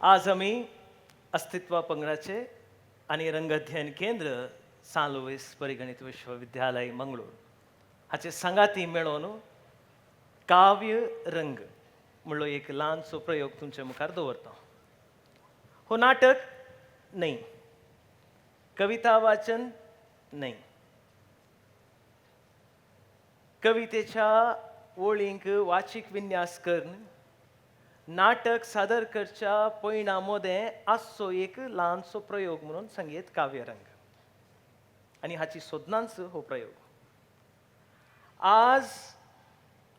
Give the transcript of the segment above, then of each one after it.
आज आमी अस्तित्वा पंगडाचे आनी रंगाध्ययन केंद्र सान लुईस परिगणित विश्वविद्यालय मंगळूर हाचे सांगाती मेळोवन काव्य रंग म्हणलो एक ल्हानसो प्रयोग तुमच्या मुखार दवरता. हो नाटक न्हय, कविता वाचन न्हय, कवितेच्या ओळींक वाचीक विन्यास करून नाटक सादर करच्या पयणा मोदें आसचो एक ल्हानसो प्रयोग म्हणून संगीत काव्यरंग आनी हाची सोदनांच हो प्रयोग. आज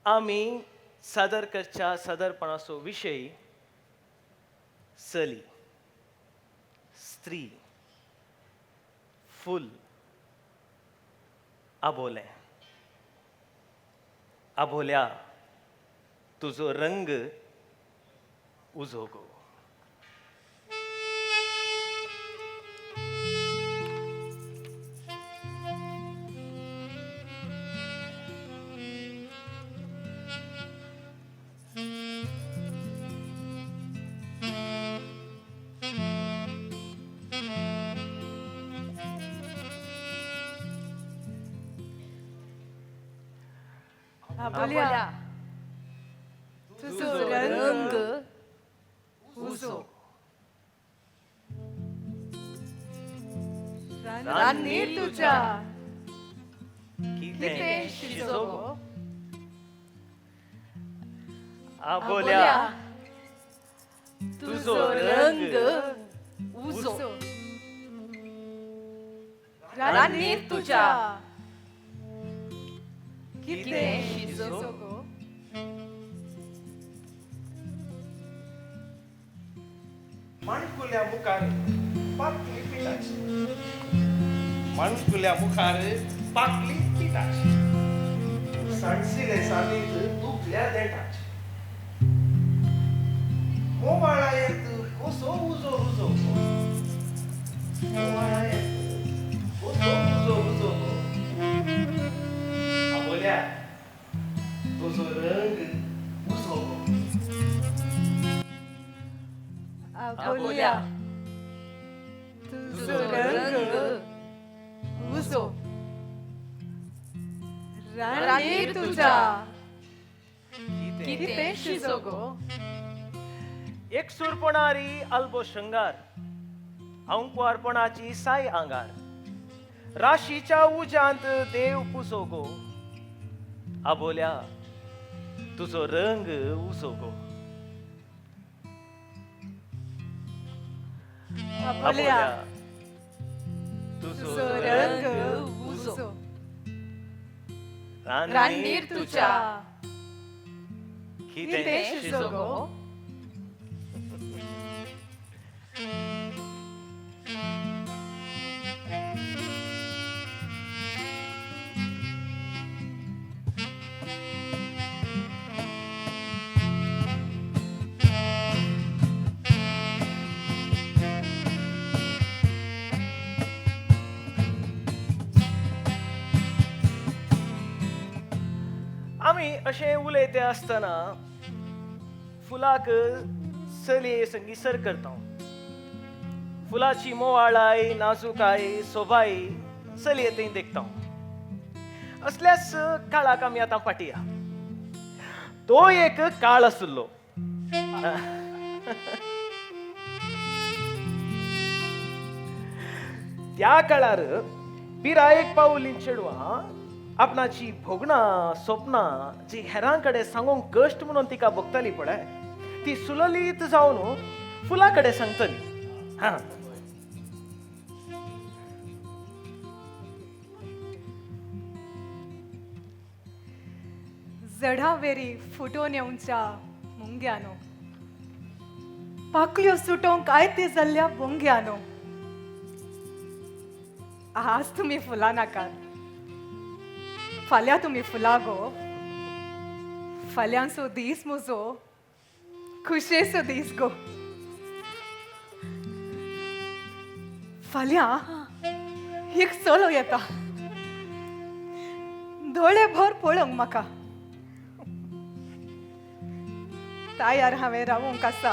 आमी सादर करच्या सादरपणाचो विशय चली, स्त्री, फूल, आबोलें. आबोल्या तुजो रंग उजो गो. आबोल्या तुजो रंग उजो, रान्नीर तुज्या कितें कितें शिजो शिजो गो. आबोल्या तुजो रंग उजो, रान्नीर तुज्या कितें शिजो गो. माणकुल्या मुखार पाकली पिठाची, माणकुल्या मुखार पाकली पिठाची, सांडसिले सालीत दुखल्या देंठाची, मोवाळायेत कसो उजो उजो, मोवाळायेत कसो उजो उजो. आबोल्या तुजो रंग उजो गो. आबोल्या तुजो रंग उजो, रान्नीर तुज्या कितें शिजो गो. एकसूरपणारी आल्बो शृंगार, अंकवारपणाची साय आंगार, राशीच्या उज्यांत देव पुसो गो. आबोल्या तुजो रंग उजो गो. आबोल्या तुजो तुजो रंग उजो, रान्नीर तुज्या कितें कितें शिजो गो. आमी अशें उलयते आसतना फुलाक चलये संगी सर करता. फुलाची मोवाळाय, नाजुकाय, सोबाय चलये थंय देखता. असल्याच काळाक आमी आतां फाटया. तो एक काळ आशिल्लो. त्या काळार पिरायेक पावली चेडवां आपणाची भोगणां, स्वप्नां जी हेरां कडेन सांगूंक कश्ट म्हणून तिका भोगताली पळय, ती सुललीत जावन फुलां कडेन सांगतली. हा, जडावेरी फुटोन येवच्या मुंग्यानो, पाकल्यो सुटोवंक आयते जाल्ल्या बोंग्यानो, आज तुमी फुलां नाकात, फाल्यां तुमी फुलां गो. फाल्यांचो दीस म्हजो खुशेचो दीस गो. फाल्यां एक चलो येता दोळे भर पळोवंक म्हाका. तयार हांवें रावूंक आसा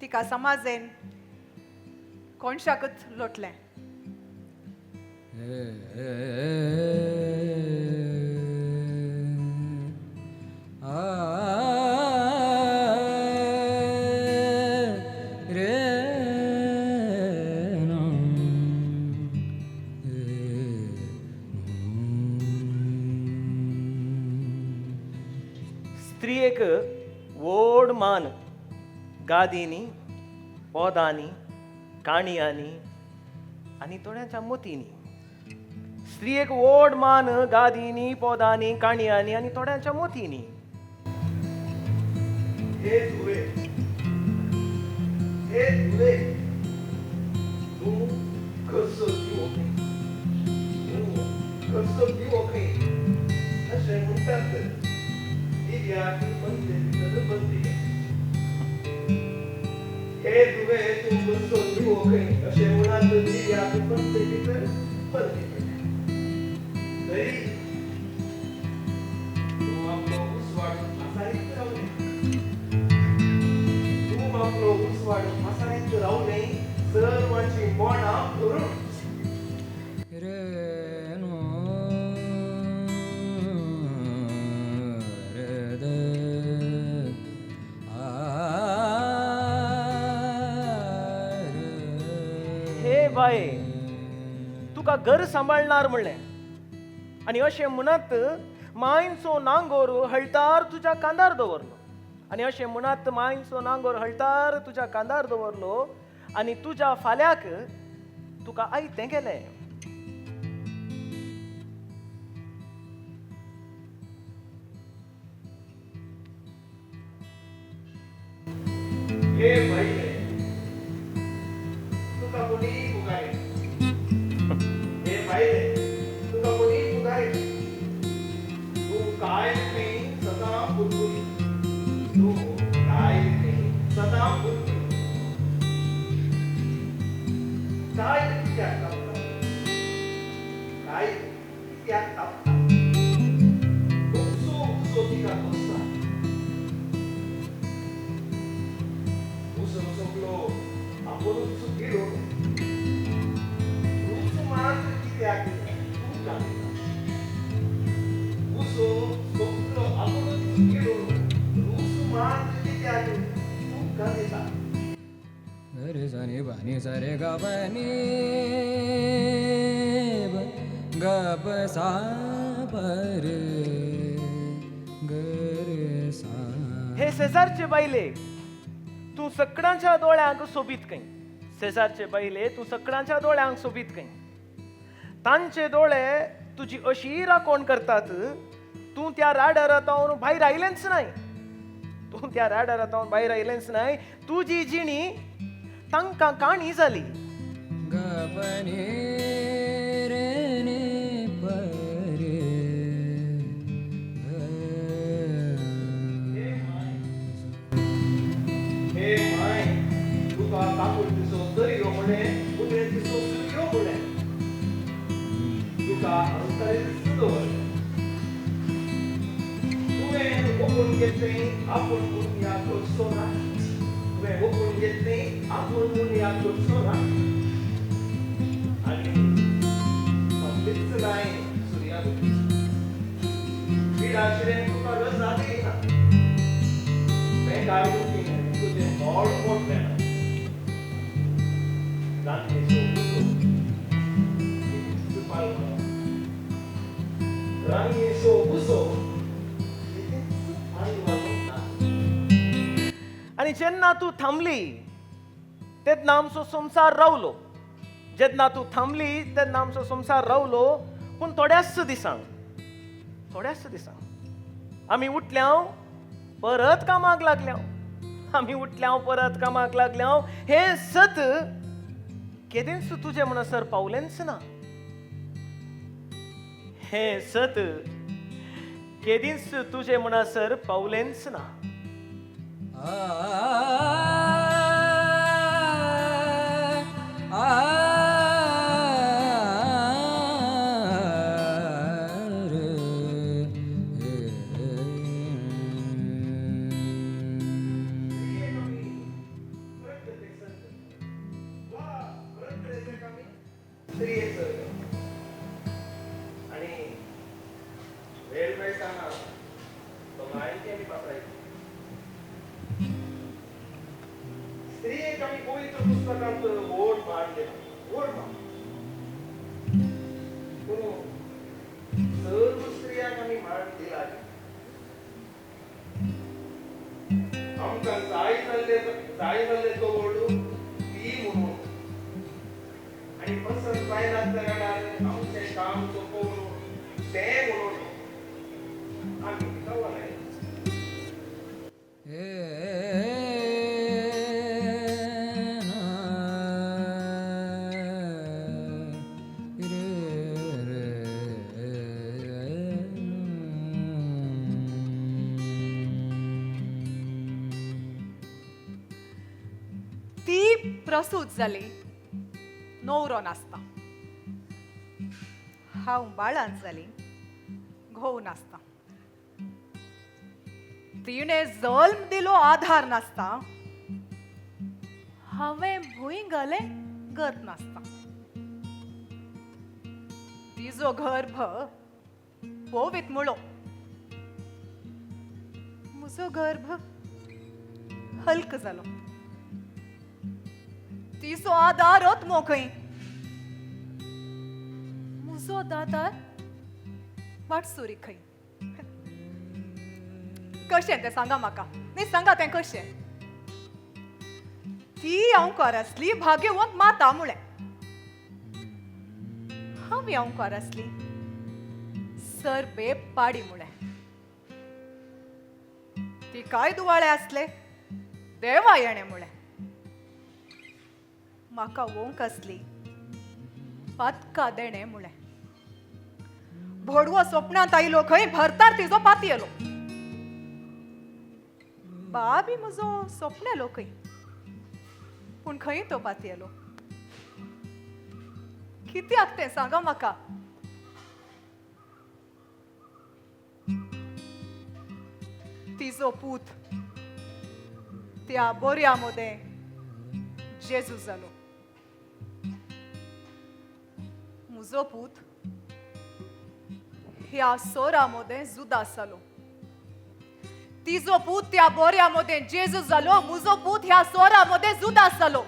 तिका समाजेन कोणशाकच लोटलें. स्त्रियेक व्हड मान गादींनी, पदांनी, काणयांनी आनी थोड्यांच्या मतींनी. स्त्रियेक व्हड मान गादींनी, पदांनी, काणयांनी आनी थोड्यांच्या मतींनी. हे धुवे, हे धुवे, तूं कसो दिवो खंय, तूं कसो दिवो खंय अशें म्हणटात दिव्याक बंदे भितर बंदी. हे धुवे, तूं कसो दिवो खंय अशें म्हणटात दिव्याक बंदे भितर बंदी. तरी तूं आपलो उजवाड पासारीत रावलें, तूं आपलो उजवाड पासारीत रावलें सर्वांची मनां भरून. हे बाये, तुका घर सांबाळणार म्हणलें आनी अशें म्हणत मांयचो नांगोर हळतार तुज्या कांदार दवरलो. आनी अशें म्हणत मांयचो नांगोर हळतार तुज्या कांदार दवरलो आनी तुज्या फाल्याक तुका आयतें केलें. हे बायले, तुका कोणी पुकारे. हे बायले, तुका कोणी पुकारे. तूं काय खंय सदां बुलबुली, तूं काय खंय सदां बुलबुली. काय कित्याक तापता, काय कित्याक तापता, उसो उसो तिका बसता. उसो सोंपलो आपुणूच गिळून, रूच मात कित्याक तूं घालता. उसो सोंपलो आपुणूच गिळून, रूच मात कित्याक तूं घालता. रे सनी बनी सरे ग बनी ग प सा प रे ग रे सा. हे शेजारचे बायले, तूं सगळ्यांच्या दोळ्यांक सोबीत खंय. शेजारचे बायले, तूं सगळ्यांच्या दोळ्यांक सोबीत खंय. तांचे दोळे तुजी अशी राखण करतात, तूं त्या राडारांत भायर आयलेंच नाय, तूं त्या राडारांत भायर आयलेंच नाय. तुजी जिणी तांकां काणी जाली. ग बनी रे ने प रे ग. हे माय, तुका काकूळ दिसो दर्यो म्हणलें, उमेद दिसो सुर्यो म्हणलें, तुका अंतरीच दवरलें. तुवें ओकून घेतलें आपूण उरया करचो ना, तुवें ओकून घेतलें आपूण उरया करचो ना. आनी थांबलीच नाय सुर्या बिडाशिरें तुका रजा दिना, बेकार दुखीन तुजें मोड मोडलें ना. रांदणेचो उजो कितेंच पावलो ना, रांदणेचो उजो कितेंच पावलो ना. आनी जेन्ना तूं थांबली तेन्ना आमचो संवसार रावलो. जेन्ना तूं थांबली तेन्ना आमचो संवसार रावलो. पूण थोड्याच दिसांक, थोड्याच दिसांक आमी उठल्याव परत कामाक लागल्याव, आमी उठल्याव परत कामाक लागल्याव. हें सत केदेंच तुजें म्हणसर पावलेंच ना. हें सत केदींच तुजें म्हणसर पावलेंच ना. स्त्रिये चड करतात. आनी वेळ मेळटाना दोगांयची आमी पात्रायता. स्त्रियेक आमी पवित्र पुस्तकांत व्हड मान दिला, व्हड मान. पूण सर्व स्त्रियांक आमी मान दिला. आमकां जाय जाल्ले, जाय जाल्ले तवळ ती म्हणून आनी पसंत जायना वेळार आमचें काम सोंपोवन तें म्हणून आमी तिका वनायता. ती प्रसूत जाली नवरो नासता, हांव बाळांत जाली घोव नासता, तिणें जल्म दिलो आधार नासता, हांवें भूंय घालें गत नासता, तिजो गर्भ पोवीत मुळो, म्हजो गर्भ हल्क जालो, तिचो आदार आत्मो खंय, म्हजो दादार वाटसुरी खंय. कशें तें सांगा म्हाका, न्ही सांगा तें कशें. ती अंकार आसली भाग्यवंत माता मुळें, हांव अंकार आसली सरबे पाडी मुळें. ती काय दुवाळे आसले देवा येणें मुळें, म्हाका वोंक आसली पातका देणें मुळें. भोडवो स्वप्नांत आयलो खंय भरतार तिजो पातयेलो, बाबी म्हजो स्वप्नेलो खंय, पूण खंय तो पातयेलो. कित्याक तें सांगा म्हाका. तिजो पूत त्या बोऱ्या मदें जेजू जालो, म्हजो पूत ह्या सोरा मदें जुदास जालो. तिजो पूत त्या बोऱ्या मदें जेजू जालो, म्हजो पूत ह्या सोरा मदें जुदास जालो.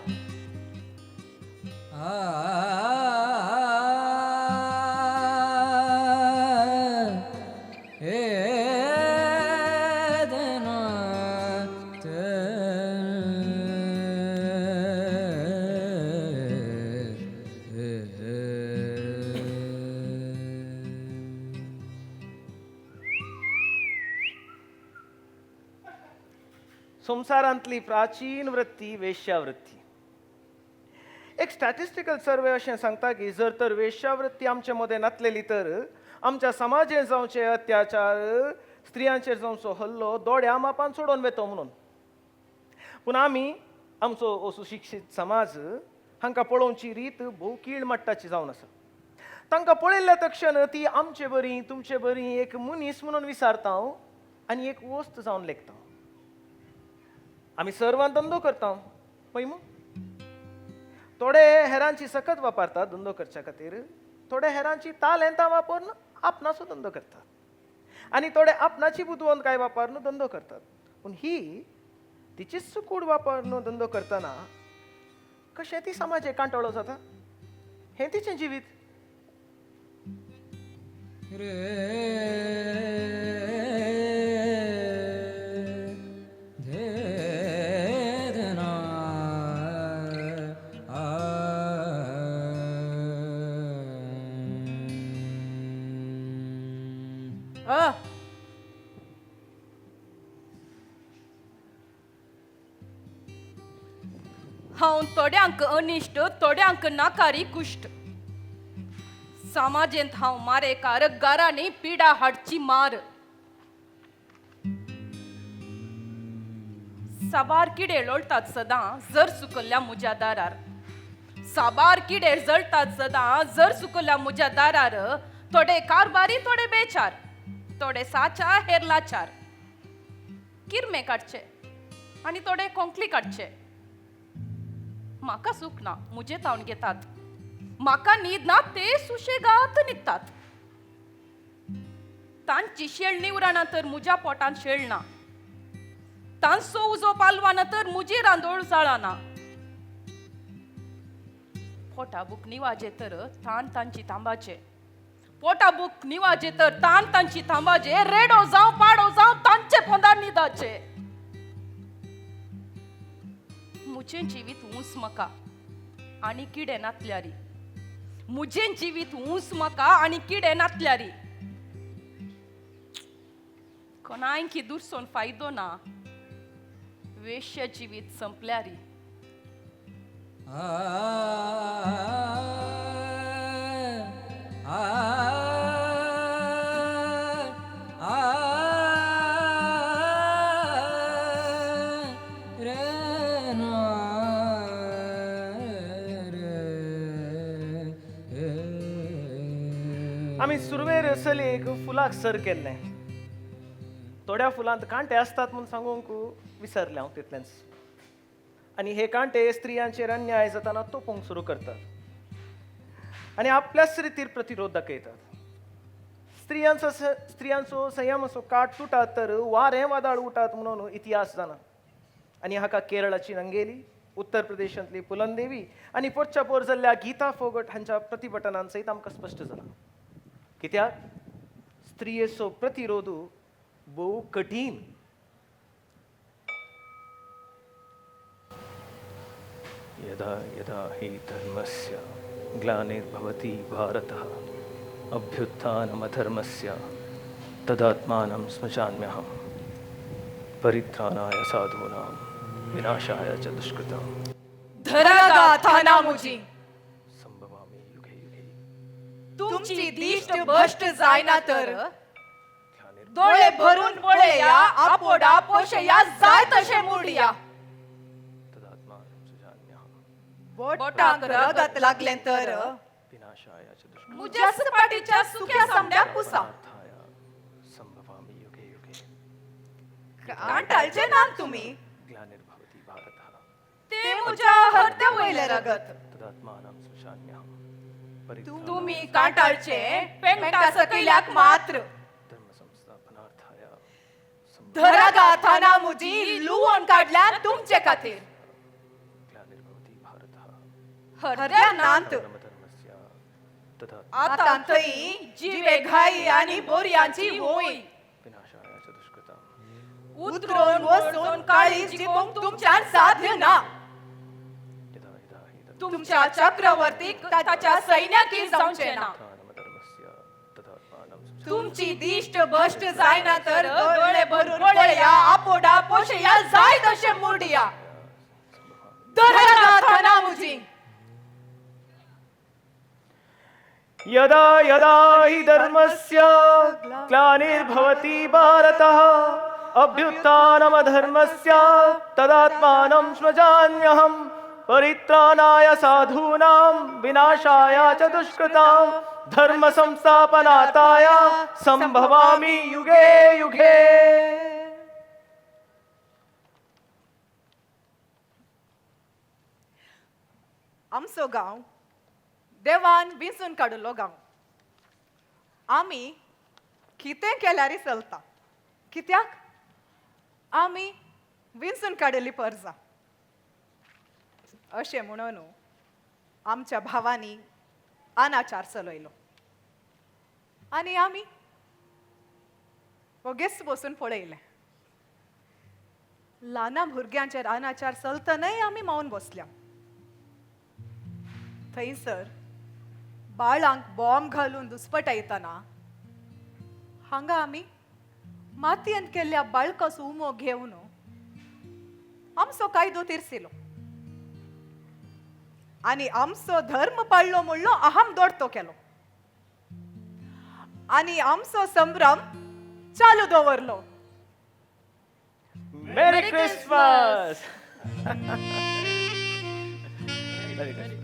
संवसारांतली प्राचीन वृत्ती वेश्यावृत्ती. एक स्टॅटिस्टिकल सर्वे अशें सांगता की जर तर वेश्यावृत्ती आमचे मदें नातलेली तर आमच्या समाजेन जावचे अत्याचार, स्त्रियांचेर जावचो हल्लो दोड्या मापान सोडोवन वेतो म्हणून. पूण आमी आमचो सुशिक्षीत समाज हांकां पळोवची रीत भोव कीळ मट्टाची जावन आसा. तांकां पळयल्ल्या तक्षण ती आमचे बरी तुमचे बरी एक मनीस म्हणून विसारता आनी एक वस्त जावन लेखता. आमी सर्वान धंदो करता पळय मू, थोडे हेरांची सकत वापरतात धंदो करच्या खातीर, थोडे हेरांची तालेंतां वापरून आपणाचो धंदो करतात आनी थोडे आपणाची बुदवंतकाय वापरून धंदो करतात. पूण ही तिचीच कूड वापरून धंदो करतना कशें ती समाजे कांटोळो जाता, हें तिचें जिवीत. हांव थोड्यांक अनिश्ट, थोड्यांक नाकारी कुश्ट. समाजेंत हांव मारेकार, गारांनी पिडा हाडची मार. साबार किडे लोळटात सदां जर सुकल्ल्या म्हज्या दारार, साबार किडे जळटात सदां जर सुकल्ल्या म्हज्या दारार. थोडे कारबारी थोडे बेचार, थोडे साचा हेर लाचार. किरमे काडचे आनी थोडे कोंकली काडचे. म्हाका सूख ना म्हजे तावन घेतात, म्हाका न्हीद ना ते सुशेगात न्हिदतात. तांची शेळणी उराना तर म्हज्या पोटांत शेळना, तांचो उजो पालवाना तर म्हजी रांदोळ जाळना. पोटा बुक निवाजे तर तान तांची तांबाचे, पोटा बुक निवाजे तर तान तांची थांबाचे, रेडो जावं पाडो जावं तांचे पोंदा न्हिदाचे. म्हजें जिवीत ऊंच म्हाका आनी किडे नातल्यारी, म्हजें जिवीत ऊंच म्हाका आनी किडे नातल्यारी. कोणायकी दुरसोन फायदो ना, वेश्य जिवीत संपल्यारी. आ आ आ रे ना रे. आमी सुरवेर चलयेक फुलाक सर केल्लें. थोड्या फुलांत कांटे आसतात म्हूण सांगूंक विसरलें हांव तितलेंच. आनी हे कांटे स्त्रियांचेर अन्याय जाताना तोपूंक सुरू करतात आनी आपल्याच रितीर प्रतिरोध दाखयतात. स्त्रियांचो स्त्रियांचो संयमाचो काट तुटात तर वारें वादळ उठात म्हणून इतिहास जाणा. आनी हाका केरळाची नंगेली, उत्तर प्रदेशांतली पुलनदेवी आनी पोरच्या पोर जाल्ल्या गीता फोगट हांच्या प्रतिभटनान सयत आमकां स्पश्ट जालां. कित्याक स्त्रियेचो प्रतिरोध भोव कठीण. यदा यदा हि धर्मस्य ग्लानिर्भवति भारत अभ्युत्थानमधर्मस्य तदात्मानं स्मजाम्यहं परित्राणाय साधूनां विनाशाय च दुष्कृतां. धरा गाथा मुजी संभवामि युगे युगे. तुमची दिश्ट भश्ट जायना तर दोळे भरून पळया, आपोडा पोशया, जाय तशें मुडया. तदात्मानं सृजाम्यहं बोटांक रगत लागलें तर विनाशाय च दुष्कृतां म्हज्या सपाटीच्या सुक्या सामड्याक पुसा. अर्थाय संभवामि युगे युगे. कांटाळचे ना तुमी, ग्लानिर्भवति भारत ते म्हज्या हरद्या वयलें रगत. तदात्मानं सृजाम्यहं परित्राणाय तुमी कांटाळचे पेंटा सकयल्याक मात्र. धर्मसंस्थापनार्थाय धरा गाथाना मुजी लुवोन काडल्या तुमचे खातीर. ग्लानिर्भवति भारत हरद्या नांत धर्मधर्मस्य तथा आतां थंय जिवे घाई आनी बोरयांची होय विनाशाय च दुष्कृतां. उतरून वचून काळीज जिखूंक तुमच्यान साध्य ना. यदा यदा हि तुमच्या चक्रवर्तीक ताच्या सैन्याकी जावचें ना. धर्मधर्मस्य तदात्मानं सृजाम्यहं तुमची दिश्ट भश्ट जायना तर दोळे भरून पळया, आपोडा पोशया, जाय तशें मुडया. धरा गाथाना मुजी यदा यदा हि धर्मस्य ग्लानिर्भवति भारतः अभ्युत्थानमधर्मस्य तदात्मानं स्मजाम्यहं परित्राणाय साधूनां विनाशाय च दुष्कृतां धर्मसंस्थापनार्थाय संभवामि युगे युगे. आमचो गांव देवान विंचून काडिल्लो गांव. आमी कितें केल्यारय चलता, कित्याक आमी विंचून काडिल्ली परजा. अशें म्हणून आमच्या भावांनी अनाचार चलयलो आनी आमी वगेच बसून पळयलें. ल्हाना भुरग्यांचेर अनाचार चलतनाय आमी मौन बसल्या. थंयसर बाळांक बॉम्ब घालून दुस्पटायतना हांगा आमी मातयेन केल्ल्या बाळकाचो उमो घेवन आमचो कायदो तिरसिलो आनी आमचो धर्म पाळ्ळो म्हणलो अहम दोडतो केलो आनी आमचो संभ्रम चालू दवरलो. Merry Christmas. Merry Christmas.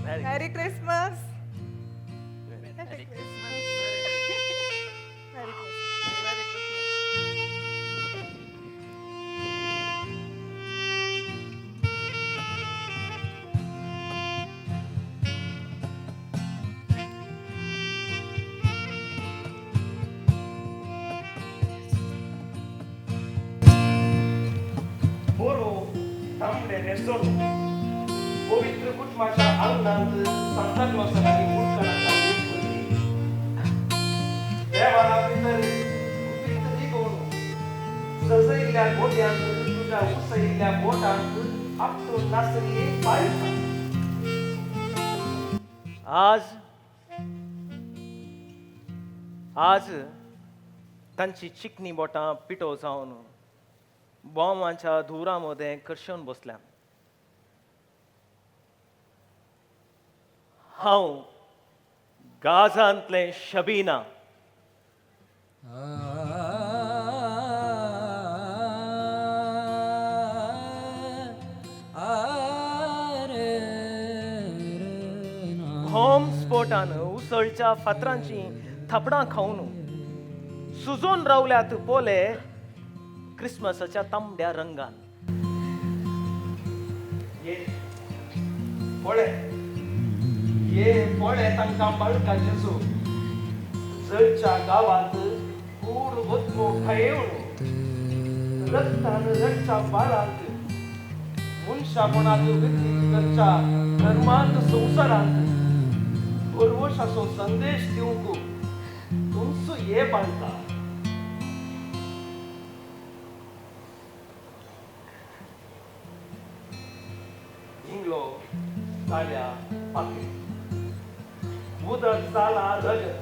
Merry Christmas. Merry Christmas. Merry Christmas. कपडे न्हेसोवन पवित्र कुटुंबाच्या आंगणांत सांता क्लॉसा लागीं मुटकारां भुरगीं देवाला भितर गुपीत रिगोवन सजयल्ल्या गोट्यांत तुज्या उसयल्ल्या बोटांत आपटून नासली बाळका. आज आज तांची चिकनी बोटां पिठो जावन बॉमाच्या धुवरा मदें करशेवन बसल्या. हांव गाजांतलें शबीना. बॉम्ब स्फोटान उसळच्या फातरांची थापडां खावन सुजून रावल्यात पोले क्रिसमसाच्या तांबड्या रंगान. ये पळे, ये पळे तांकां बाळका जेजू जळच्या गांवांत कूड वतमो खायेवन रक्तान रडच्या बाळांत मनशापणाक व्यतीत करच्या धर्मांत संवसारांत भरवशाचो संदेश दिवंक तुमचो ये बाळका. इंग्लो काळ्या पाके उदक जाला रगत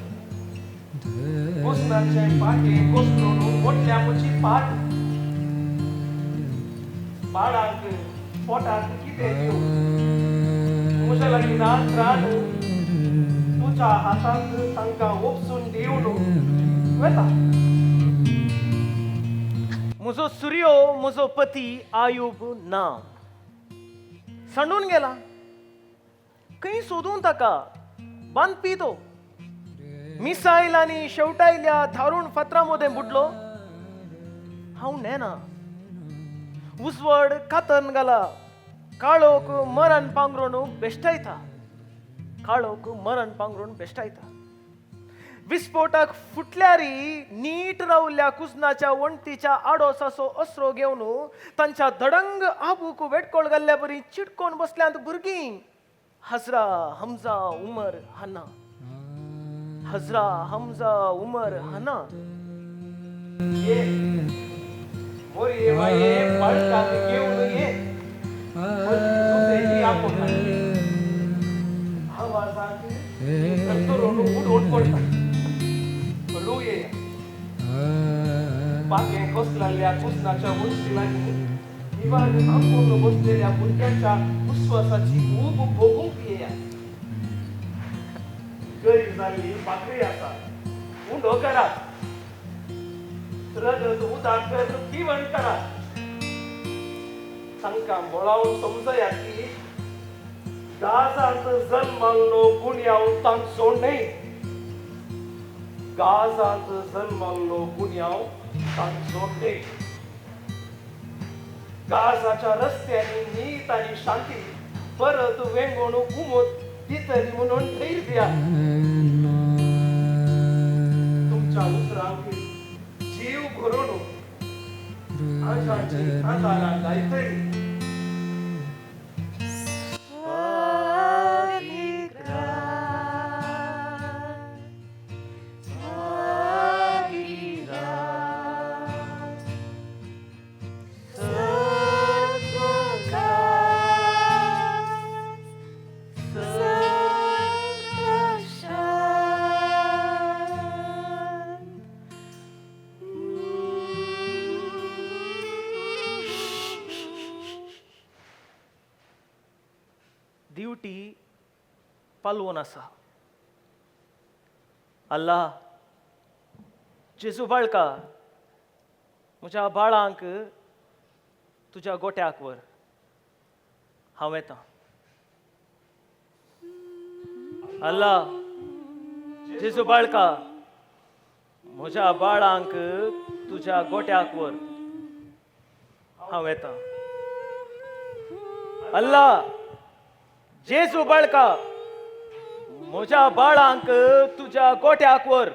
कोसनाचें पाके कोसळून मोटल्या म्हजी पाट बाळांक पोटाक कितें दिवं म्हज्या लागीं ना त्राण तुज्या हातांत तांकां ओपसून दिवन वेता. म्हजो सुर्यो म्हजो पती आयुब ना सांडून गेला. खंय सोदून ताका बांदपी तो मिसायल आनी शेवटायल्या धारुण फातरां मदें बुडलो. हांव नेना उजवड कातन घाला काळोख मरण पांगरून बेश्टायता. काळोख मरण पांगरून बेश्टायता. विस्फोटाक फुटल्यारी नीट रावल्ल्या कुजनाच्या वणटीच्या आडोसाचो असरो घेवन तांच्या धडंग आबूक वेटकोळ घाल्ल्या बरी चिटकोन बसल्यांत भुरगीं. हजरा हमजा उमर हना, हजरा हमजा उमर हना. ये मोरये बाये बाळकाक घेवन ये जुजेची आपोवन हाडली. आवाजाक थरथरून उडोवन पडटा. हळू ये पाखें कोसळिल्ल्या कुसनाच्या वण्टी लागीं दिवान आंबून बसलेल्या भुरग्यांच्या उस्वासाची ऊब भोगूंक येया. गरीब जाल्ली भाकरी आसा उंडो करात रगत उदक पिवण करात. तांकां बोळावन समजयात की गाजांत जल्मल्लो गुन्यांव तांचो न्हय. गाजांत जल्मल्लो गुन्यांव तांचो न्हय. गाजाच्या रस्त्यांनी नीत आनी शांती परत वेंगोवन उमोत दितली म्हणून धैर्य दिया. तुमच्या उतरांक जीव भरून आशाची कांतारां गायतली. दिवटी पालवून आसा. अल्ला जेजू बाळका म्हज्या बाळांक तुज्या गोट्याक व्हर. हांव येता. अल्ला जेजू बाळका म्हज्या बाळांक तुज्या गोट्याक व्हर. हांव येता. अल्ला जेजू बाळका म्हज्या बाळांक तुज्या गोट्याक व्हर.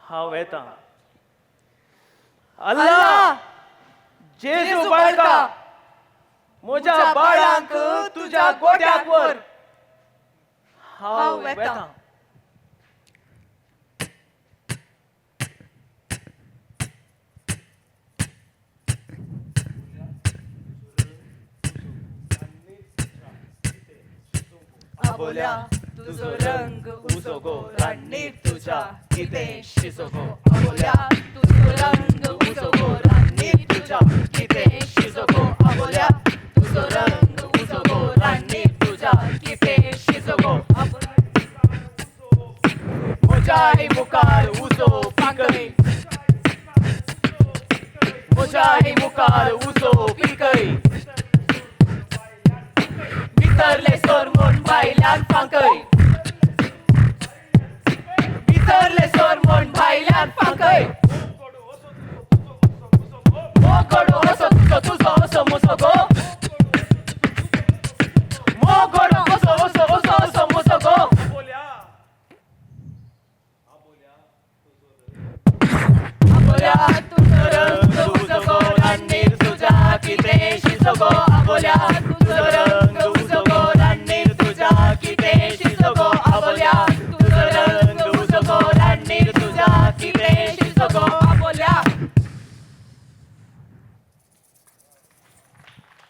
हांव येता. अल्ला जेजू बाळका म्हज्या बाळांक तुज्या गोट्याक व्हर. हांव हांव वेतां. वेतां. आबोल्या तुजो रंग उजो गो रान्नीर तुज्या कितें शिजो गो. आबोल्या तुजो रंग उजो गो रान्नीर तुज्या कितें शिजो गो. आबोल्या तुजो रंग उजो गो रान्नीर तुज्या कितें शिजो गो. म्हज्याय मुखार उजो पिकय, म्हज्याय मुखार उजो पिकय, भितरले सोर म्हूण भायल्यान फांकय, भितरले सोर म्हूण भायल्यान फांकय. मोगोडो असो तुजो तुजो असो मुसो गो, मोगोडो असो असो असो असो मुसो गो. आबोल्या.